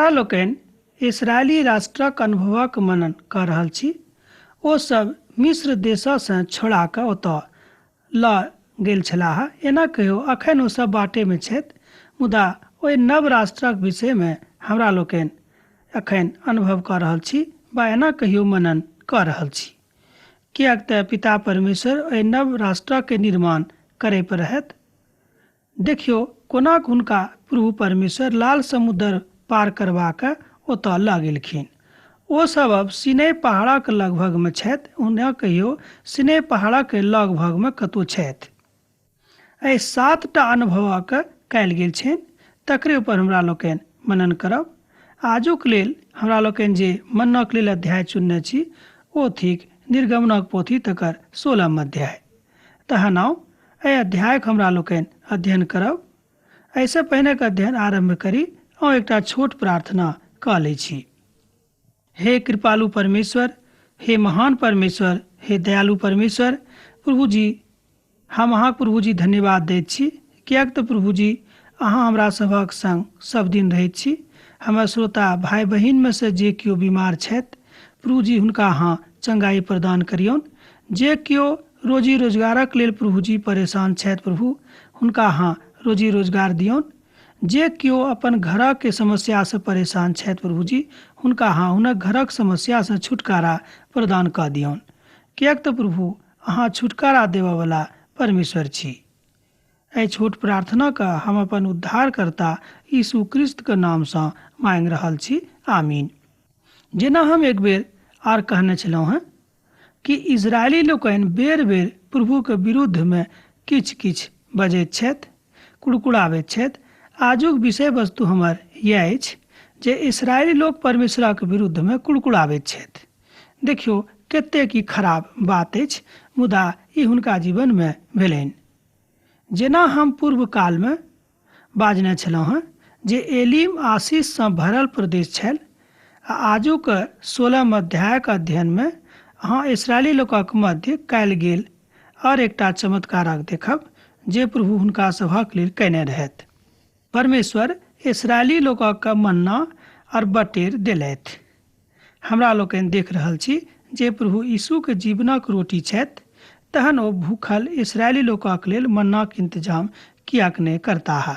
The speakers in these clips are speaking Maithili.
हमरा लोकनि इसराइली राष्ट्रक अनुभवक मनन कऽ रहल छी। ओ सब मिस्र देशसँ छोड़ा कऽ ओतऽ लऽ गेल छलाह। एना कहियो अखन ओ सब बाटे मे छथि, मुदा ओहि नव राष्ट्रक विषयमे हमरा लोकनि अखन अनुभव कऽ रहल छी वा एना कहियो मनन कऽ रहल छी। किएक तऽ पिता परमेश्वर एहि नव राष्ट्रक निर्माण करय पर रहथि। देखियौ कोनाक हुनका प्रभु परमेश्वर लाल समुद्र पार करबा कऽ ओतऽ लऽ गेलखिन। ओ सब अब सिनै पहाड़क लगभगमे छथि, हुनका कहियो सिनै पहाड़क लगभगमे कतौ छथि। एहि 7टा अनुभवक कयल गेल छनि, तकरे ऊपर हमरा लोकनि मनन करब। आजुक लेल हमरा लोकनि जे मननक लेल अध्याय चुनने छी ओ थिक निर्गमनक पोथी तकर 16 अध्याय। तहन आउ एहि अध्यायक हमरा लोकनि अध्ययन करब। एहिसँ पहिनेक अध्ययन आरम्भ करी, आउ एकटा छोट प्रार्थना कऽ लै छी। हे कृपालु परमेश्वर, हे महान परमेश्वर, हे दयालु परमेश्वर प्रभुजी, हम अहाँक प्रभुजी धन्यवाद दैत छी, किएक तऽ प्रभुजी अहाँ हमरा सभक संग सब दिन रहैत छी। हमर श्रोता भाय बहिनमे से जे केओ बीमार छथि प्रभुजी हुनका अहाँ चंगाई प्रदान करियौन। जे केओ रोजी रोजगारक लेल प्रभुजी परेशान छथि प्रभु हुनका अहाँ रोजी रोजगार दियौन। जे केओ अपन घरक समस्यासँ परेशान छथि प्रभुजी हुनका अहाँ हुनक घरक समस्यासँ छुटकारा प्रदान कऽ दियौन। किएक तऽ प्रभु अहाँ छुटकारा देबयवला परमेश्वर छी। एहि छोट प्रार्थनाके हम अपन उद्धारकर्ता यीशु क्रिस्तके नामसँ मांगि रहल छी, आमीन। जेना हम एक बेर आर कहने छलहुँ हेँ कि इजरायली लोकनि बेर बेर प्रभुके विरुद्धमे किछु किछु बजैत छथि, कुड़कुड़ाबैत छथि। आजुक विषय वस्तु हमर यैह अछि जे इसराइली लोक परमेश्वरक विरुद्धमे कुड़कुड़ाबैत छथि। देखियौ कतेक ई खराब बात अछि, मुदा ई हुनका जीवनमे भेलनि। जेना हम पूर्व कालमे बाजने छलहुँ हेँ जे एलीम आशीषसँ भरल प्रदेश छल, आ आजुक 16 अध्यायक अध्ययनमे अहाँ इसराइली लोकक मध्य कयल गेल आओर एकटा चमत्कारक देखब जे प्रभु हुनका सभक लेल कयने रहथि। परमेश्वर इसराइली लोकक मन्ना आओर बटेर देलथि। हमरा लोकनि देख रहल छी जे प्रभु यीशुक जीवनक रोटी छथि, तहन ओ भूखल इसराइली लोकक लेल मन्नाक इंतजाम किएक नहि करताह?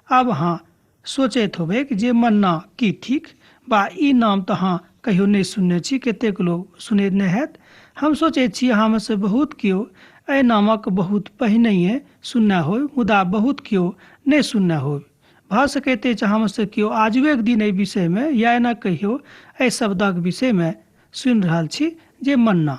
आब अहाँ सोचैत होबैक जे मन्ना की थिक वा ई नाम तऽ अहाँ कहियो नहि सुनने छी, कतेक लोक सुनने हैत। हम सोचैत छी अहाँमे सँ बहुत केओ एहि नामक बहुत पहिनहिए सुनने होयब, मुदा बहुत केओ नहि सुनने होयब। भऽ सकैत अछि अहाँमे सँ केओ आजुएक दिन एहि विषयमे या एना कहियो एहि शब्दक विषयमे सुनि रहल छी जे मन्ना।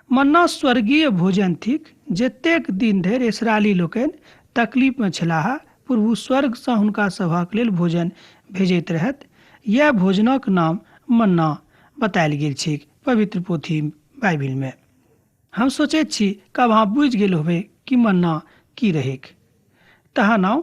मन्ना स्वर्गीय भोजन थिक। जतेक दिन धरि इसराइली लोकनि तकलीफमे छलाह, प्रभु स्वर्गसँ हुनका सभक लेल भोजन भेजैत रहथि। यैह भोजनक नाम मन्ना बतायल गेल छैक पवित्र पोथी बाइबिलमे। हम सोचैत छी कब अहाँ बुझि गेल होबै कि मन्ना की रहैक। तहन आउ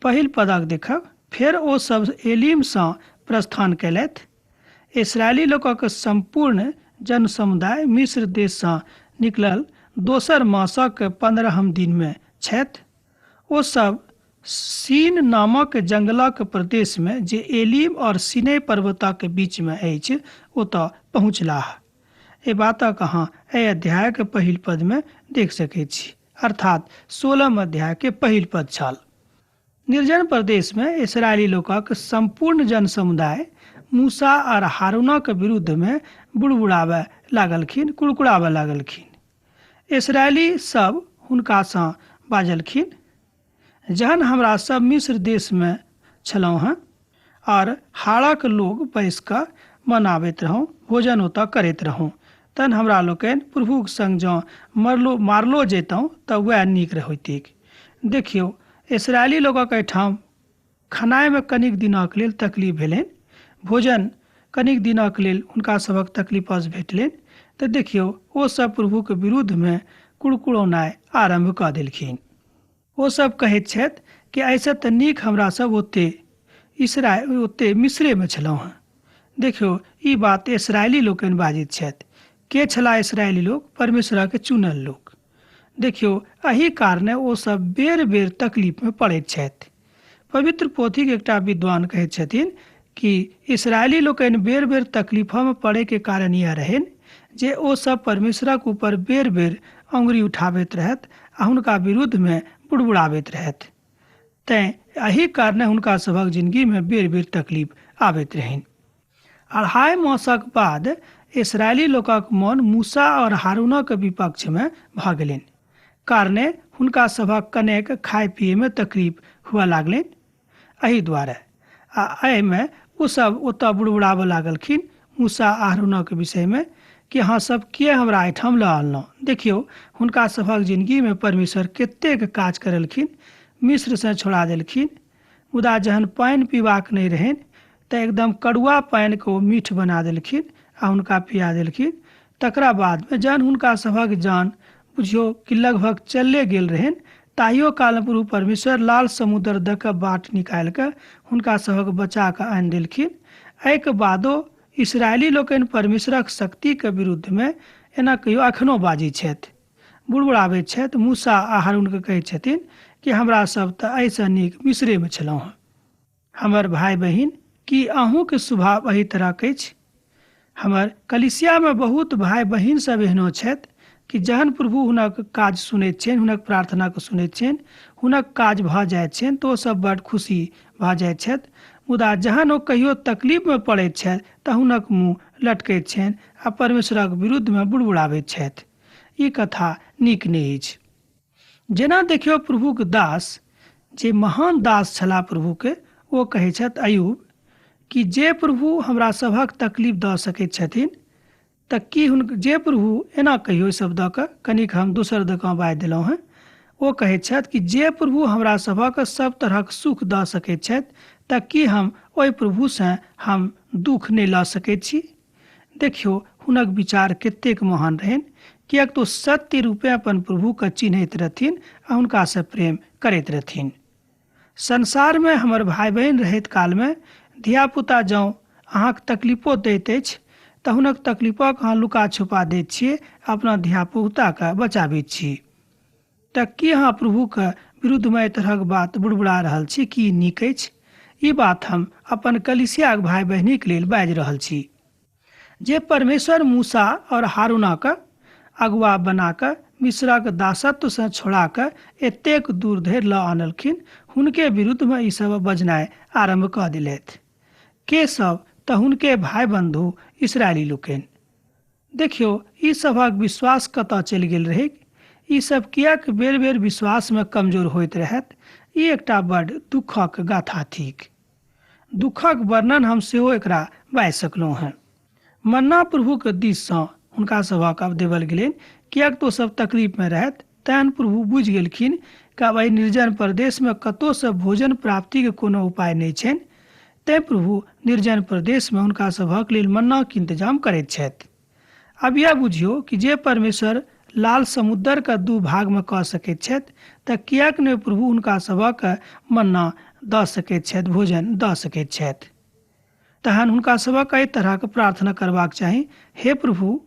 पहिल पदक देखब। फेर ओ सभ एलीमसँ प्रस्थान कयलथि। इसराइली लोकक सम्पूर्ण जनसमुदाय मिस्र देशसँ निकलल दोसर मासक 15 दिनमे छथि। ओ सभ सीन नामक जंगलक प्रदेशमे, जे एलीम और सीनै पर्वतक बीचमे अछि, ओतऽ पहुँचलाह। एहि बातक अहाँ एहि अध्यायक पहिल पदमे देख सकैत छी, अर्थात 16 अध्यायके पहिल पद छल। निर्जन प्रदेशमे इसराइली लोकक सम्पूर्ण जनसमुदाय मूसा और हारूनक विरुद्धमे बुड़बुड़ाबय लागलखिन, कुड़कुड़ाबय लागलखिन। इसराइली सब हुनकासँ बाजलखिन, जहन हमरा सब मिस्र देशमे छलहुँ हेँ और हाड़क लोग बैस कऽ मनाबैत रहौं, भोजन ओतऽ करैत रहौं, तहन हमरा लोकनि प्रभुक संग जँ मरलो मारलो जैतहुँ तऽ वएह नीक होइतैक। देखियौ, इसराइली लोकक एहिठाम खेनाइमे कनिक दिनक लेल तकलीफ भेलनि, भोजन कनिक दिनक लेल हुनका सभक तकलीफस भेटलनि, तऽ देखियौ ओ सब प्रभुक विरुद्धमे कुड़कुड़ौनाइ आरम्भ कऽ देलखिन। ओ सब कहैत छथि कि एहिसँ तऽ नीक हमरा सब ओते इसराइल ओते मिस्रेमे छलहुँ हेँ। देखियौ, ई बात इसराइली लोकनि बाजैत छथि। के छलाह इसराइली लोक? परमेश्वरक चुनल लोक। देखियौ, एहि कारणे ओ सब बेर बेर तकलीफमे पड़ैत छथि। पवित्र पोथीक एकटा विद्वान कहैत छथिन कि इसराइली लोकनि बेर बेर तकलीफमे पड़ैके कारण इएह रहनि जे ओ सब परमेश्वरक ऊपर बेर बेर अंगुरी उठाबैत रहथि आ हुनका विरुद्धमे बुड़बुड़ाबैत रहथि। तेँ एहि कारणे हुनका सभक जिनगीमे बेर बेर तकलीफ आबैत रहनि। 2.5 मासक बाद इसराइली लोकक मन मूसा और हारूनक विपक्षमे भऽ गेलनि, कारणे हुनका सभक कनेक खाय पियैमे तकलीफ हुअ लागलनि। एहि दुआरे आ एहिमे ओ सब ओतऽ बुड़बुड़ाबऽ लागलखिन मूसा आ हारूनक विषयमे कि अहाँ सब किए हमरा एहिठाम लऽ अनलहुँ। देखियौ, हुनका सभक जिनगीमे परमेश्वर कतेक काज करलखिन, मिस्रसँ छोड़ा देलखिन, मुदा जहन पानि पीबाक नहि रहनि तऽ एकदम कड़ुआ पानिके ओ मीठ बना देलखिन आ हुनका पिया देलखिन। तकरा बादमे जहन हुनका सभक जान बुझियौ कि लगभग चलिए गेल रहनि, ताहियो कालमे प्रभु परमेश्वर लाल समुद्र दऽ कऽ बाट निकालि कऽ हुनका सभक बचा कऽ आनि देलखिन। एहिके बादो इसराइली लोकनि परमेश्वरक शक्तिके विरुद्धमे एना कहियो एखनो बाजै छथि, बुड़बुड़ाबैत छथि। मूसा आ हारूनके कहैत छथिन कि हमरा सब तऽ एहिसँ नीक मिस्रेमे छलहुँ हँ। हमर भाय बहिन, की अहूँके स्वभाव एहि तरहक अछि? हमर कलीसियामे बहुत भाय बहिन सब एहनो छथि कि जहन प्रभु हुनक काज सुनैत छनि, हुनक प्रार्थनाके सुनैत छनि, हुनक काज भऽ जाइत छनि तऽ ओ सब बड्ड खुशी भऽ जाइत छथि। मुदा जहन ओ कहियो तकलीफमे पड़ैत छथि तऽ हुनक मुँह लटकैत छनि आ परमेश्वरक विरुद्धमे बुड़बुड़ाबैत छथि। ई कथा नीक नहि अछि। जेना देखियौ, प्रभुक दास जे महान दास छलाह प्रभुके, ओ कहै छथि अयूब कि जे प्रभु हमरा सभक तकलीफ दऽ सकैत छथिन तऽ की हुनक जे प्रभु एना कहियो सब दऽ कऽ कनिक हम दोसर दऽ कऽ बाजि देलहुँ हेँ। ओ कहैत छथि कि जे प्रभु हमरा सभक सब तरहक सुख दऽ सकैत छथि तऽ की हम ओहि प्रभुसँ हम दुःख नहि लऽ सकैत छी? देखियौ, हुनक विचार कतेक महान रहनि, किएक तऽ ओ सत्य रूपेँ अपन प्रभुके चिन्हैत रहथिन आ हुनकासँ प्रेम करैत रहथिन। संसारमे हमर भाय बहिन रहैत कालमे धियापुता जँ अहाँके तकलीफो दैत अछि तऽ हुनक तकलीफक अहाँ लुका छुपा दैत छियै आ अपना धियापुताके बचाबैत छी। तऽ की अहाँ प्रभुके विरुद्धमे एहि तरहक बात बुड़बुड़ा रहल छी? की ई नीक अछि? ई बात हम अपन कलीसियाक भाय बहिनीक लेल बाजि रहल छी। जे परमेश्वर मूसा और हारूनक अगुआ बना कऽ मिस्रक दासत्वसँ छोड़ा कऽ एतेक दूर धरि लऽ आनलखिन, हुनके विरुद्धमे ई सब बजनाइ आरम्भ कऽ देलथि। के सब? तऽ हुनके भाय बन्धु इसराइली लोकनि। देखियौ, ई सभक विश्वास कतऽ चलि गेल रहैक? ई सब किएक बेर-बेर विश्वासमे कमजोर होइत रहैत? ई एकटा बड्ड दुःखक गाथा थिक। दुःखक वर्णन हम सेहो एकरा बाजि सकलहुँ हेँ। मन्ना प्रभुक दिससँ हुनका सभक आब देबल गेलनि, किएक तऽ ओ सब तकलीफमे रहथि। तहन प्रभु बुझि गेलखिन कि आब एहि निर्जन प्रदेशमे कतहुसँ भोजन प्राप्तिके कोनो उपाय नहि छनि। तेँ प्रभु निर्जन प्रदेशमे हुनका सभक लेल मन्नाक इंतजाम करैत छथि। आब इएह बुझियौ कि जे परमेश्वर लाल समुद्रकेँ दू भागमे कऽ सकैत छथि तऽ किएक नहि प्रभु हुनका सभक मन्ना दऽ सकैत छथि, भोजन दऽ सकैत छथि। तहन हुनका सभक एहि तरहक प्रार्थना करबाक चाही, हे प्रभु,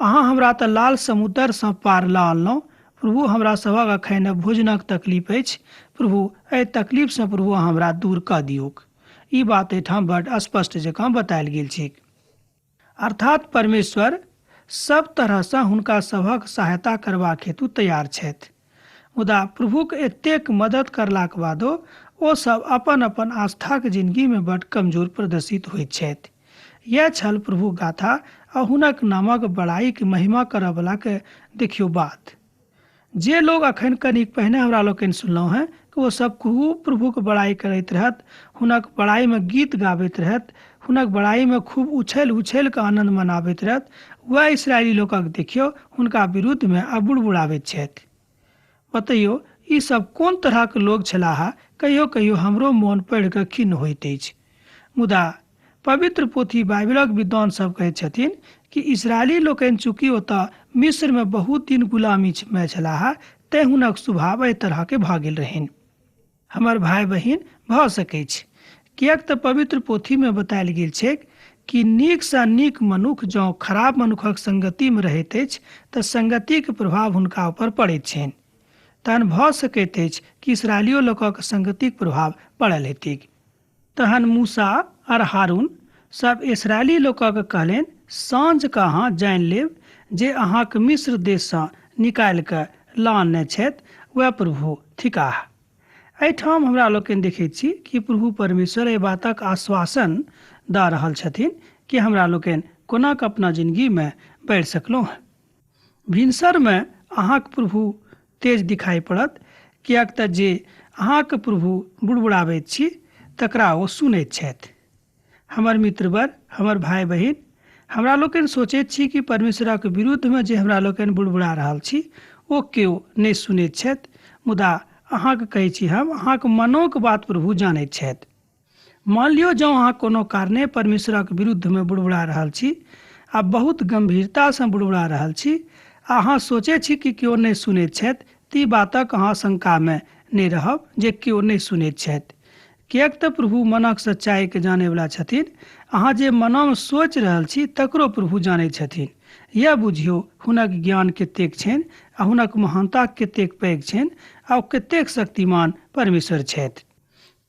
अहाँ हमरा तऽ लाल समुद्रसँ पार लऽ अनलहुँ। प्रभु, हमरा सभक एखन भोजनक तकलीफ अछि। प्रभु, एहि तकलीफसँ प्रभु अहाँ हमरा दूर कऽ दियौक। ई बात एहिठाम बड्ड स्पष्ट जकाँ बतायल गेल छैक। अर्थात परमेश्वर सब तरहसँ हुनका सभक सहायता करबाक हेतु तैयार छथि। मुदा प्रभुक एतेक मदद करलाक बादो ओ सब अपन-अपन आस्थाक जिनगीमे बड्ड कमजोर प्रदर्शित होइत छथि। यैह छल प्रभुक गाथा आ हुनक नामक बड़ाइक महिमा करऽवलाक देखियौ बात। जे लोक अखन कनिक पहिने हमरा लोकनि सुनलहुँ हेँ कि ओ सब खूब प्रभुक बड़ाइ करैत रहत, हुनक बड़ाइमे गीत गाबैत रहत, हुनक बड़ाइमे खूब उछलि-उछलि कऽ आनन्द मनाबैत रहत, वैह इस्राएली लोकक देखियौ हुनका विरुद्धमे आब बुड़बुड़ाबैत छथि। बतैयौ, ई सब कोन तरहक लोक छलाह? कहियो-कहियो हमरो मोन पढ़ि कऽ खिन्न होइत अछि। मुदा पवित्र पोथी बाइबिलक विद्वान सब कहैत छथिन कि इस्राएली लोकनि चूँकि ओतऽ मिस्रमे बहुत दिन गुलामीमे छलाह, तेँ हुनक स्वभाव एहि तरहके भऽ गेल रहनि। हमर भाय बहिन, भऽ सकैछ, किएक तऽ पवित्र पोथीमे बतायल गेल छैक कि नीकसँ नीक मनुख जँ खराब मनुखक संगतिमे रहैत अछि तऽ संगतिक प्रभाव हुनका ऊपर पड़ैत छनि। तहन भऽ सकैत अछि कि इस्राएलियो लोकक संगतिक प्रभाव पड़ल हेतैक। तहन मूसा आओर हारून सब इस्राएली लोकके कहलनि, साँझ कऽ अहाँ जानि लेब जे अहाँके मिस्र देशसँ निकालि कऽ लऽ आनने छथि वएह प्रभु थिकाह। एहिठाम हमरा लोकनि देखैत छी कि प्रभु परमेश्वर एहि बातक आश्वासन दऽ रहल छथिन कि हमरा लोकनि कोना कऽ अपना जिनगीमे बढ़ि सकलहुँ हँ। भिनसरमे अहाँक प्रभु तेज दिखाइ पड़त, किएक तऽ जे अहाँक प्रभु बुड़बुड़ाबैत छी तकरा ओ सुनैत छथि। हमर मित्रवर, हमर भाय बहिन, हमरा लोकनि सोचैत छी कि परमेश्वरक विरुद्धमे जे हमरा लोकनि बुड़बुड़ा रहल छी ओ केओ नहि सुनैत छथि, मुदा अहाँके कहै छी हम, अहाँक मनोक बात प्रभु जानैत छथि। मान लियौ जँ अहाँ कोनो कारणे परमेश्वरक विरुद्धमे बुड़बुड़ा रहल छी आ बहुत गम्भीरतासँ बुड़बुड़ा रहल छी आ अहाँ सोचै छी कि केओ नहि सुनैत छथि, तऽ ई बातक अहाँ शंकामे नहि रहब जे केओ नहि सुनैत छथि। किएक तऽ प्रभु मनक सच्चाइके जानैवला छथिन। अहाँ जे मनमे सोचि रहल छी तकरो प्रभु जानैत छथिन। यैह बुझियौ हुनक ज्ञान कतेक छनि आ हुनक महानता कतेक पैघ छनि आ ओ कतेक शक्तिमान परमेश्वर छथि।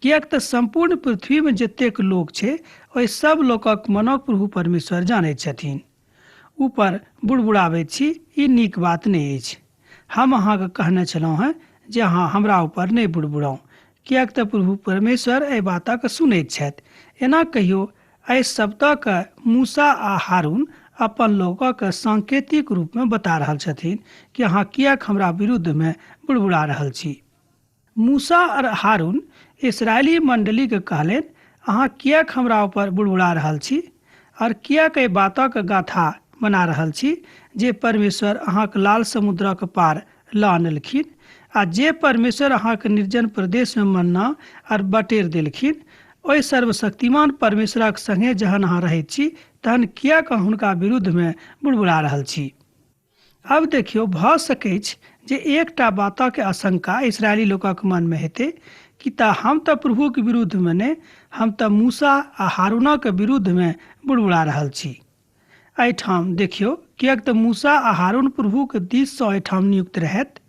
किएक तऽ सम्पूर्ण पृथ्वीमे जतेक लोक छै ओहि सब लोकक मनक प्रभु परमेश्वर जानैत छथिन। ऊपर बुड़बुड़ाबैत छी, ई नीक बात नहि अछि। हम अहाँके कहने छलहुँ हेँ जे अहाँ हमरा ऊपर नहि बुड़बुड़ाउ, किएक तऽ प्रभु परमेश्वर एहि बातक सुनैत छथि। एना कहियो एहि शब्दक मूसा आ हारून अपन लोकक सांकेतिक रूपमे बता रहल छथिन कि अहाँ किएक हमरा विरुद्धमे बुड़बुड़ा रहल छी। मूसा आओर हारून इस्राएली मण्डलीके कहलनि, अहाँ किएक हमरा ऊपर बुड़बुड़ा रहल छी आओर किएक एहि बातक गाथा बना रहल छी जे परमेश्वर अहाँक लाल समुद्रक पार लऽ अनलखिन आ जे परमेश्वर अहाँक निर्जन प्रदेशमे मन्ना आओर बटेर देलखिन, ओहि सर्वशक्तिमान परमेश्वरक संगे जहन अहाँ रहैत छी तहन किएक अहाँ हुनका विरुद्धमे बुड़बुड़ा रहल छी? आब देखियौ, भऽ सकैछ जे एकटा बातक आशंका इस्राएली लोकक मनमे हेतै कि तऽ हम तऽ प्रभुक विरुद्धमे नहि, हम तऽ मूसा आ हारूनक विरुद्धमे बुड़बुड़ा रहल छी। एहिठाम देखियौ, किएक तऽ मूसा आ हारून प्रभुक दिस सँ एहिठाम नियुक्त रहथि।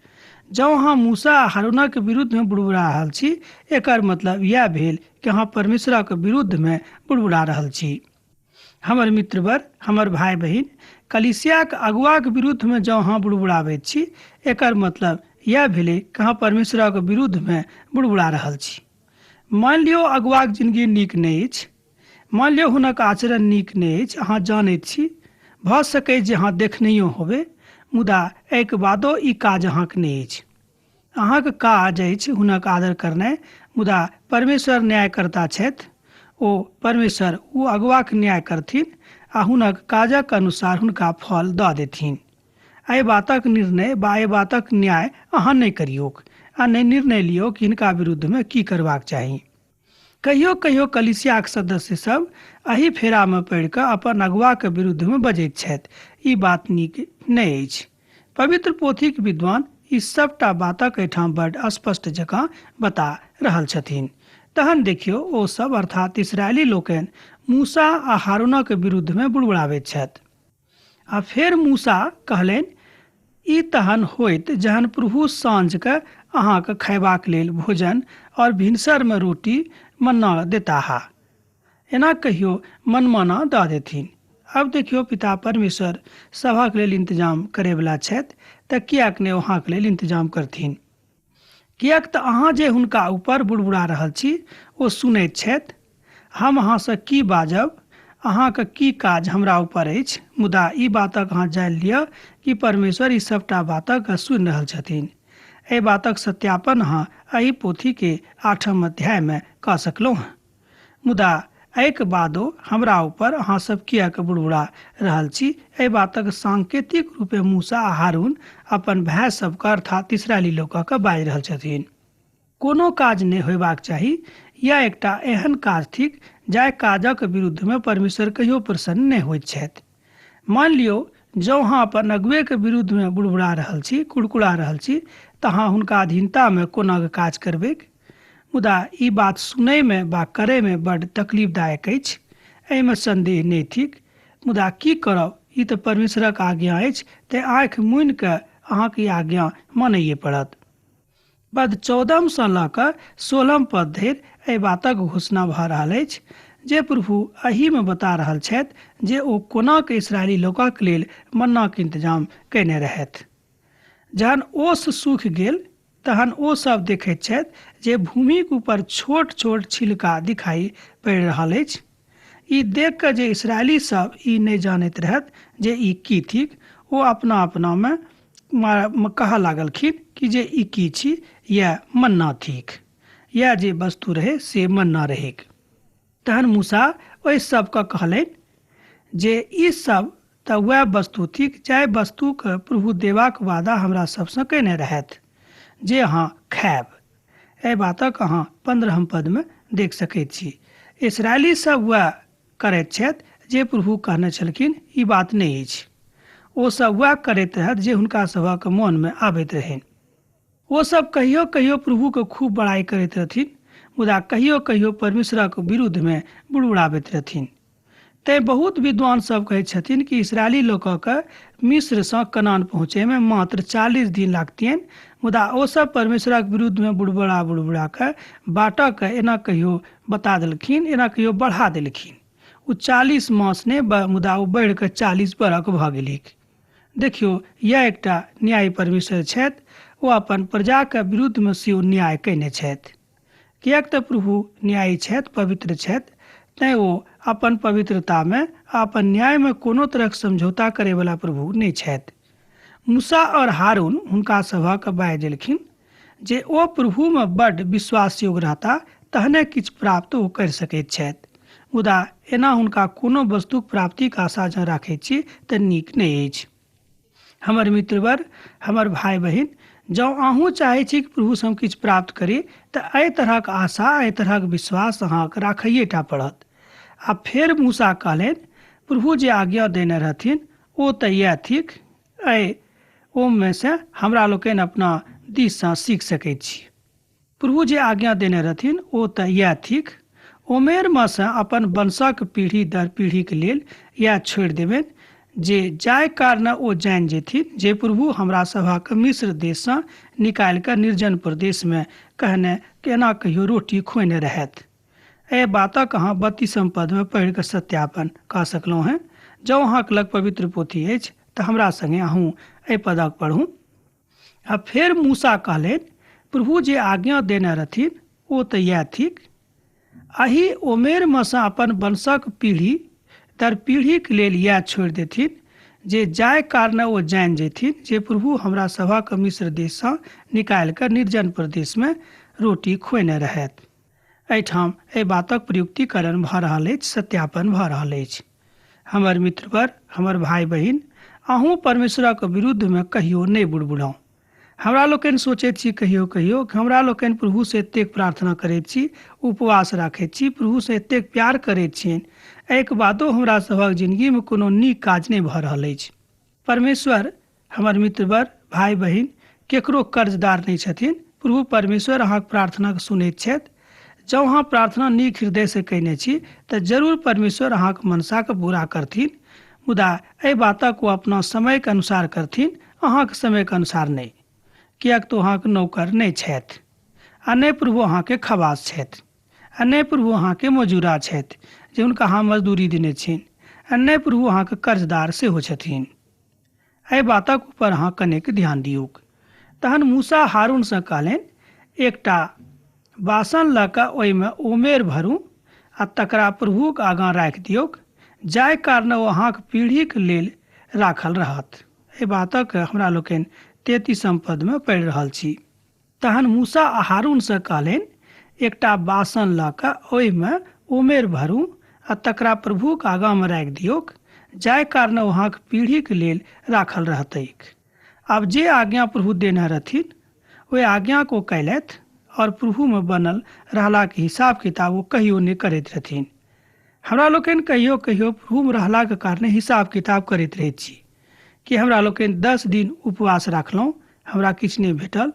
जँ अहाँ मूसा आ हारूनक विरुद्धमे बुड़बुड़ा रहल छी, एकर मतलब इएह भेल कि अहाँ परमेश्वरक विरुद्धमे बुड़बुड़ा रहल छी। हमर मित्रवर, हमर भाय बहिन, कलीसियाक अगुआक विरुद्धमे जँ अहाँ बुड़बुड़ाबैत छी, एकर मतलब इएह भेलै कि अहाँ परमेश्वरक विरुद्धमे बुड़बुड़ा रहल छी। मानि लियौ अगुआक जिनगी नीक नहि अछि, मानि लियौ हुनक आचरण नीक नहि अछि, अहाँ जानैत छी, भऽ सकैछ जे अहाँ देखनैयो होबै, मुदा एहिके बादो ई काज अहाँक नहि अछि। अहाँक काज अछि हुनक आदर करनाइ, मुदा परमेश्वर न्यायकर्ता छथि। ओ परमेश्वर ओ अगुआक न्याय करथिन आ हुनक काजक अनुसार हुनका फल दऽ देथिन। एहि बातक निर्णय वा एहि बातक न्याय अहाँ नहि करियौक आ ने निर्णय लियौक हिनका विरुद्धमे की करबाक चाही। कहियो कहियो कलीसियाक सदस्य सब एहि फेरामे पड़ि कऽ अपन अगुआक विरुद्धमे बजैत छथि। ई बात नीक नहि अछि। पवित्र पोथीक विद्वान ई सबटा बातक एहिठाम बड्ड स्पष्ट जकाँ बता रहल छथिन। तहन देखियौ, ओ सब अर्थात इस्राएली लोकनि मूसा आ हारूनक विरुद्धमे बुड़बुड़ाबैत छथि। आ फेर मूसा कहलनि, ई तहन होयत जहन प्रभु साँझ कऽ अहाँक खयबाक लेल भोजन और भिनसरमे रोटी मन्ना देताह। एना कहियो मनमाना दऽ देथिन। आब देखियौ, पिता परमेश्वर सभक लेल इंतजाम करैवला छथि, तऽ किएक नहि अहाँक लेल इंतजाम करथिन? किएक तऽ अहाँ जे हुनका ऊपर बुड़बुड़ा रहल छी ओ सुनैत छथि। हम अहाँसँ की बाजब, अहाँक की काज हमरा ऊपर अछि? मुदा ई बातक अहाँ जानि लिअ कि परमेश्वर ई सभटा बातक सुनि रहल छथिन। एहि बातक सत्यापन अहाँ एहि पोथीके आठम अध्यायमे कऽ सकलहुँ हँ। मुदा एहिक बादो हमरा ऊपर अहाँ सब किएक बुड़बुड़ा रहल छी? एहि बातक सांकेतिक रूपेँ मूसा आ हारून अपन भाय सबके अर्थात इस्राएली लोकके बाजि रहल छथिन। कोनो काज नहि होयबाक चाही। यैह एकटा एहन काज थिक जाहि काजक विरुद्धमे परमेश्वर कहियो प्रसन्न नहि होइत छथि। मानि लियौ जँ अहाँ अपन अगुएके विरुद्धमे बुड़बुड़ा रहल छी, कुड़कुड़ा रहल छी, तऽ अहाँ हुनका अधीनतामे कोना कऽ काज करबैक? मुदा ई बात सुनयमे वा करयमे बड्ड तकलीफदायक अछि, एहिमे सन्देह नहि थिक। मुदा की करब, ई तऽ परमेश्वरक आज्ञा अछि, तेँ आँखि मुनि कऽ अहाँक ई आज्ञा मानैये पड़त। पद 14 सँ लऽ कऽ 16 पद धरि एहि बातक घोषणा भऽ रहल अछि जे प्रभु एहिमे बता रहल छथि जे ओ कोना के इसराइली लोकक लेल मन्नाक इंतजाम कयने रहथि। जहन ओस सूखि गेल तहन ओ सब देखैत छथि जे भूमिक ऊपर छोट छोट छिलका दिखाई पड़ि रहल अछि। ई देख कऽ जे इसराइली सब ई नहि जानैत रहथि जे ई की थिक, ओ अपना अपनामे कहऽ लागलखिन कि जे ई की छी, यैह मन्ना थिक। यैह जे वस्तु रहै से मन्ना रहैक। तहन मूसा ओहि सबके कहलनि जे ई सब तऽ वएह वस्तु थिक जाहि वस्तुके प्रभु देबाक वादा हमरा सबसँ कयने रहथि जे अहाँ खायब। एहि बातक अहाँ 15 पदमे देख सकैत छी। इसराइली सब वएह करैत छथि जे प्रभु कहने छलखिन, ई बात नहि अछि। ओ सब वएह करैत रहथि जे हुनका सभक मोनमे आबैत रहनि। ओ सब कहियो कहियो प्रभुके खूब बड़ाई करैत रहथिन, मुदा कहियो कहियो परमेश्वरक विरुद्धमे बुड़बुड़ाबैत रहथिन। तैं बहुत विद्वान सब कहैत छथिन कि इसराइली लोकक मिस्रसँ कनान पहुँचैमे मात्र 40 दिन लागतियनि, मुदा ओ सब परमेश्वरक विरुद्धमे बुड़बुड़ा बुड़बुड़ा कऽ बाटक एना कहियो बता देलखिन, एना कहियो बढ़ा देलखिन। ओ 40 मास नहि, मुदा ओ बढ़ि कऽ 40 बरख भऽ गेलैक। देखियौ, यैह एकटा न्यायी परमेश्वर छथि। ओ अपन प्रजाक विरुद्धमे सेहो न्याय कयने छथि। किएक तऽ प्रभु न्यायी छथि, पवित्र छथि, तैँ ओ अपन पवित्रतामे आ अपन न्यायमे कोनो तरहक समझौता करैवला प्रभु नहि छथि। मूसा आओर हारून हुनका सभक बाजि देलखिन जे ओ प्रभुमे बड्ड विश्वासयोग्य रहता तहने किछु प्राप्त ओ करि सकैत छथि। मुदा एना हुनका कोनो वस्तुक प्राप्तिक आशा जँ राखैत छी तऽ नीक नहि अछि। हमर मित्रवर, हमर भाय बहिन, जँ अहूँ चाहै छी कि प्रभुसँ हम किछु प्राप्त करी तऽ एहि तरहक आशा, एहि तरहक विश्वास अहाँके राखैए टा पड़त। आ फेर मूसा कहलनि, प्रभु जे आज्ञा देने रहथिन ओ तऽ इएह थिक। एहि ओममे सँ हमरा लोकनि अपना दिससँ सीख सकैत छी। प्रभु जे आज्ञा देने रहथिन ओ तऽ इएह थिक, ओमेरमे सँ अपन वंशक पीढ़ी दर पीढ़ीक लेल इएह छोड़ि देबनि जे जाहि कारणे ओ जानि जेथिन जे प्रभु हमरा सभक मिस्र देशसँ निकालि कऽ निर्जन प्रदेशमे कहने केना कहियो रोटी खुएने रहथि। एहि बातक अहाँ 32 पदमे पढ़ि कऽ सत्यापन कऽ सकलहुँ हेँ। जँ अहाँक लग पवित्र पोथी अछि तऽ हमरा संगे अहूँ एहि पदक पढ़ू। आ फेर मूसा कहलनि, प्रभु जे आज्ञा देने रहथिन ओ तऽ इएह थिक, एहि ओमेरमे सँ अपन वंशक पीढ़ी दर पीढ़ीक लेल इएह छोड़ि देथिन जे जाहि कारणे ओ जानि जेथिन जे प्रभु हमरा सभक मिस्र देशसँ निकालि कऽ निर्जन प्रदेशमे रोटी खुएने रहथि। एहिठाम एहि बातक प्रयुक्तिकरण भऽ रहल अछि, सत्यापन भऽ रहल अछि। हमर मित्रवर, हमर भाय बहिन, अहूँ परमेश्वरक विरुद्धमे कहियो नहि बुड़बुड़ाउ। हमरा लोकनि सोचैत छी कहियो कहियो कि हमरा लोकनि प्रभुसँ एतेक प्रार्थना करैत छी, उपवास राखैत छी, प्रभुसँ एतेक प्यार करैत छियनि, एहिके बादो हमरा सभक जिनगीमे कोनो नीक काज नहि भऽ रहल अछि। परमेश्वर हमर मित्रवर, भाय बहिन, केकरो कर्जदार नहि छथिन। प्रभु परमेश्वर अहाँक प्रार्थनाके सुनैत छथि। जँ अहाँ प्रार्थना नीक हृदयसँ कयने छी तऽ जरूर परमेश्वर अहाँक मनसाके पूरा करथिन। मुदा एहि बातक ओ अपना समयके अनुसार करथिन, अहाँक समयके अनुसार नहि। किएक तऽ ओ अहाँक नौकर नहि छथि आ नहि प्रभु अहाँके खबास छथि आ नहि प्रभु अहाँके मजूरा छथि जे हुनका अहाँ मजदूरी देने छियनि आ नहि प्रभु अहाँके कर्जदार सेहो छथिन। एहि बातक ऊपर अहाँ कनेक ध्यान दियौक। तहन मूसा हारूनसँ कहलनि, एकटा बासन लऽ कऽ ओहिमे ओमेर भरू आ तकरा प्रभुक आगाँ राखि दियौक, जाहि कारणे ओ अहाँक पीढ़ीक लेल राखल रहत। एहि बातक हमरा लोकनि 33 पदमे पढ़ि रहल छी। तहन मूसा आ हारूनसँ कहलनि, एकटा बासन लऽ कऽ ओहिमे ओमेर भरू आ तकरा प्रभुक आगाँमे राखि दियौक, जाहि कारणे ओ अहाँक पीढ़ीक लेल राखल रहतैक। आब जे आज्ञा प्रभु देने रहथिन, ओहि आज्ञाक ओ कयलथि और प्रभुमे बनल रहलाक हिसाब किताब ओ कहियो नहि करैत रहथिन। हमरा लोकनि कहियो कहियो प्रभुमे रहलाक कारणे हिसाब किताब करैत रहैत छी कि हमरा लोकनि 10 दिन उपवास राखलहुँ, हमरा किछु नहि भेटल।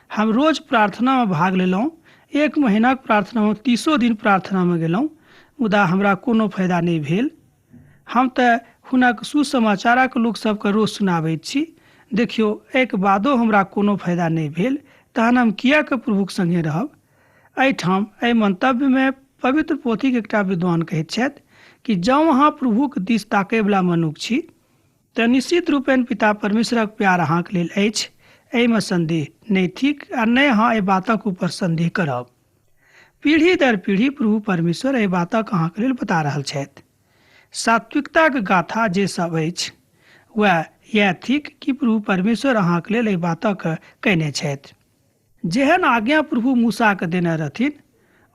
हम रोज प्रार्थनामे भाग लेलहुँ, एक महीनाक प्रार्थनामे 30 दिन प्रार्थनामे गेलहुँ, मुदा हमरा कोनो फायदा नहि भेल। हम तऽ हुनक सुसमाचारक लोक सबके रोज सुनाबैत छी, देखियौ एहिके बादो हमरा कोनो फायदा नहि भेल, तहन हम किएक प्रभुक संगे रहब? एहिठाम एहि मंतव्यमे पवित्र पोथीक एकटा विद्वान कहैत छथि कि जँ अहाँ प्रभुक दिस ताकयवला मनुख छी तऽ निश्चित रूपेण पिता परमेश्वरक प्यार अहाँके लेल अछि, एहिमे सन्देह नहि थिक आ नहि अहाँ एहि बातक ऊपर सन्देह करब। पीढ़ी दर पीढ़ी प्रभु परमेश्वर एहि बातक अहाँके लेल बता रहल छथि। सात्विकताक गाथा जे सब अछि वएह इएह थिक कि प्रभु परमेश्वर अहाँके लेल एहि बातक कयने छथि। जेहन आज्ञा प्रभु मूसाके देने रहथिन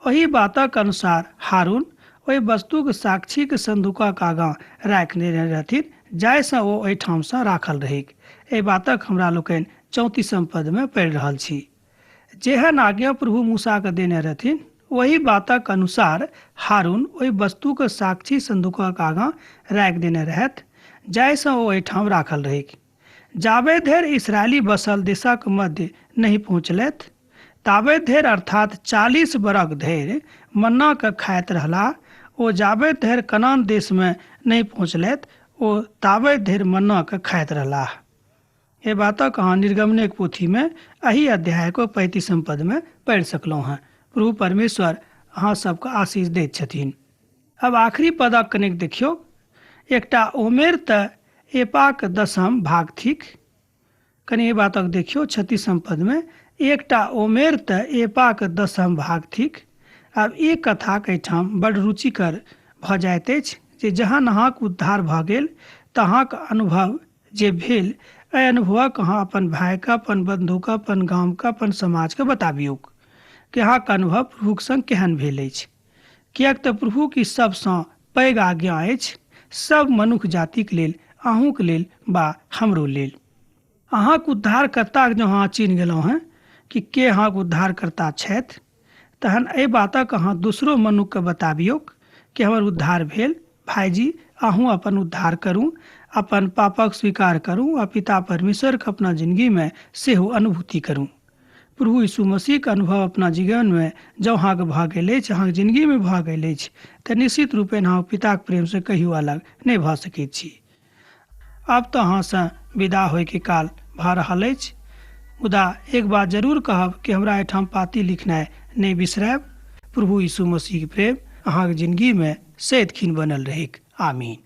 ओहि बातक अनुसार हारून ओहि वस्तुक साक्षीक संदूकक आगाँ राखि देने रहथिन जाहिसँ ओ ओहिठामसँ राखल रहैक। एहि बातक हमरा लोकनि 34म पदमे पढ़ि रहल छी। जेहन आज्ञा प्रभु मूसाके देने रहथिन ओहि बातक अनुसार हारून ओहि वस्तुक साक्षी संदूकक आगाँ राखि देने रहथि जाहिसँ ओ ओहिठाम राखल रहैक। जाबे धरि इसराइली बसल देशक मध्य नहि पहुँचलथि ताबे धरि अर्थात 40 बरख धरि मन्ना के खाइत रहला। ओ जाबे धरि कनान देशमे नहि पहुँचलथि ओ ताबे धरि मन्ना के खाइत रहलाह। एहि बातक अहाँ निर्गमनेक पोथीमे एहि अध्यायक 35म पदमे पढ़ि सकलहुँ हेँ। प्रभु परमेश्वर अहाँ सबके आशीष दैत छथिन। अब आखिरी पदक कनेक देखियौ। एकटा ओमेर तऽ एपाक दसम भाग थिक। कनि एहि बातक देखियौ 36म पदमे एकटा ओमेर तऽ एपाक दसम भाग थिक। आब ई कथाक एहिठाम बड़ रुचिकर भऽ जाइत अछि जे जहन अहाँक उद्धार भऽ गेल तऽ अहाँक अनुभव जे भेल एहि अनुभवक अहाँ अपन भाइके, अपन बन्धुके, अपन गामके, अपन समाजके बताबियौक कि अहाँके अनुभव प्रभुक संग केहन भेल अछि। किएक तऽ प्रभुक ई सबसँ पैघ आज्ञा अछि सब मनुख जातिक लेल, अहूँक लेल बा हमरो लेल। अहाँक उद्धारकर्ताके जँ अहाँ चिन्ह गेलहुँ हेँ कि के अहाँक उद्धारकर्ता छथि तहन एहि बातक अहाँ दोसरो मनुखके बताबियौक कि हमर उद्धार भेल। भाइजी अहूँ अपन उद्धार करू, अपन पापक स्वीकार करू आ पिता परमेश्वरके अपना जिंदगीमे सेहो अनुभूति करू। प्रभु यीशु मसीहके अनुभव अपना जीवनमे जँ अहाँके भऽ गेल अछि, अहाँके जिंदगीमे भऽ गेल अछि तऽ निश्चित रूपेण अहाँ पिताके प्रेमसँ कहियो अलग नहि भऽ सकैत छी। आब तऽ अहाँसँ विदा होइके काल भऽ रहल अछि, मुदा एक बात जरूर कहब कि हमरा एहिठाम पाती लिखनाइ नहि बिसरायब। प्रभु यीशु मसीहके प्रेम अहाँके जिंदगीमे सदिखन बनल रहैक। आमीन।